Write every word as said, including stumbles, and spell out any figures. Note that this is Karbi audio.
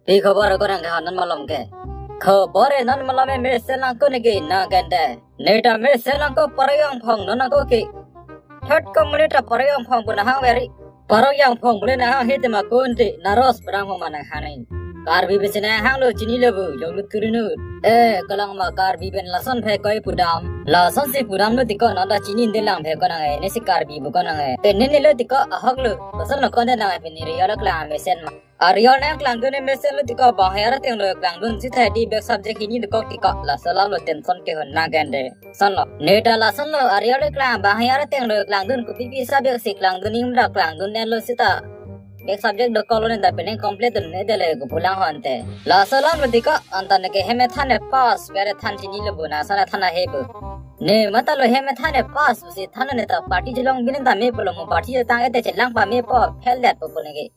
Pi khobor ko nang ke non malom ke. Khobor e non malom e mesen lang ko neke nang kente. Neta mesen lang ko parayang phong non ko ke. Third community parayang phong puna hang veri. Parayang phong puna hang hete ma kunti naros perang ho manang hang nai. Karbi besen hang lo chinilo bu jong lut kurinu. Eh, kalang ma Karbi pen lason phe koi pudam. Lason si pudam lo tiko non ta chini de lang phe ko nang e. Nesi Karbi bu ko nang e. Te neni lo tiko ahok lo. Lason lo ko de nang e pini riyo lo klang mesen ma. Ariyo nang klangdun e mesen lo tiko bang hera teng lo klangdun sita di back subject hini dekok tiko laso lam lo tension ke hon nang kente. Son lo. Neta lason lo ariyo lo klang bang hera teng lo klangdun kopi pi subject si klangdun ning da klangdun nen lo sita. Back subject dekok lo neta penang complete dun ne dele ko pulang honte. Laso lam lo tiko anta neke hem e than e pass pere than chini lo bu nang sana than ahe bu. Ne mata lo hem e than e pass si than neta party chelong bin ta me pulo mo party tang ete chelang pa me po fail det po pu neke.